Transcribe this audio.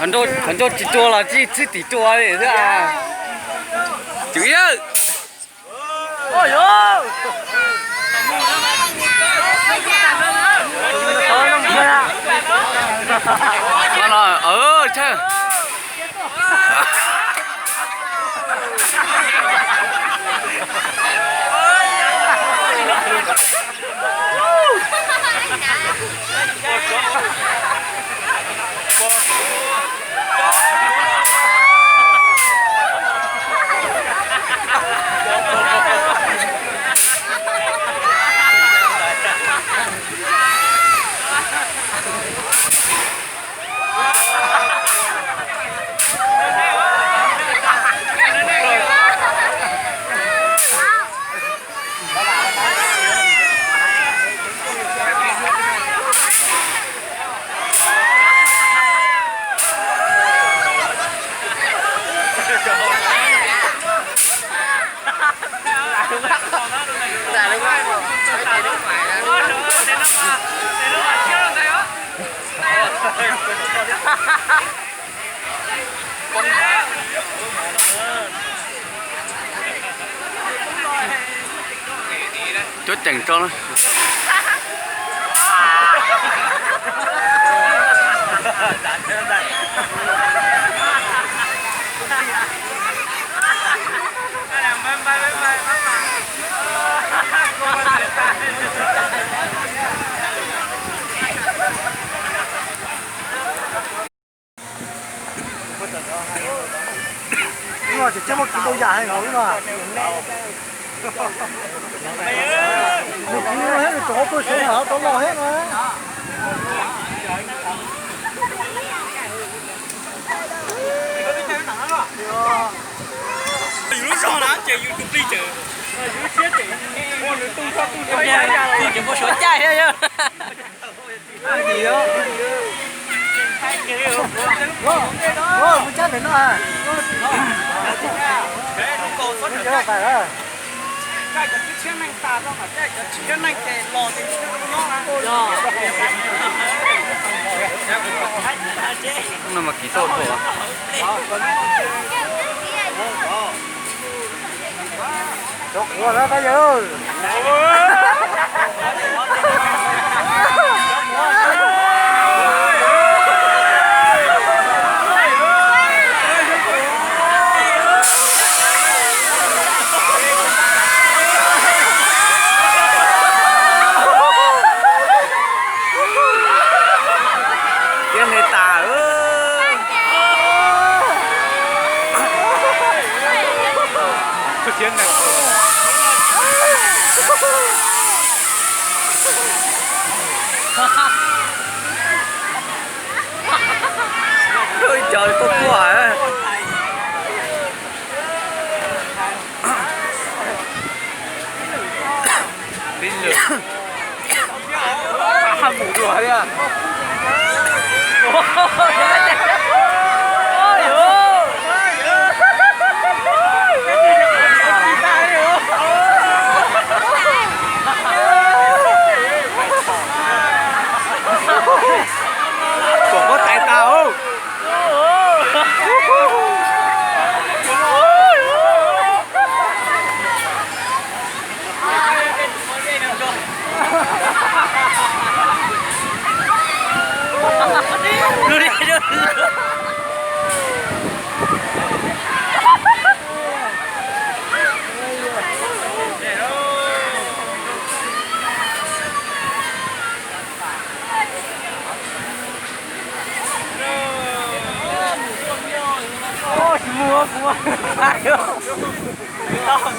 Qhov ncauj tsis tua los tsis txhij tim tua li xwb. Chwv yawg. Cuab ceem rau na. Ub, tseem coj muaj kiv ntau yam heev os ub no. Nws kiv no thiab nws tseem ua tuaj saud no tau los thiab no. Yus lub zog na ces yus tus plig ces yus lub siab ces ua nws tu txhoj tu zog, mus suav caij thiab yog. No mas kiv tau dhau. Cov quav na pab yawg. Tiab ne tas. Ib co quaj quaj. Mus dua thiab. Kuam muab tais tas. Tsis mus kuv.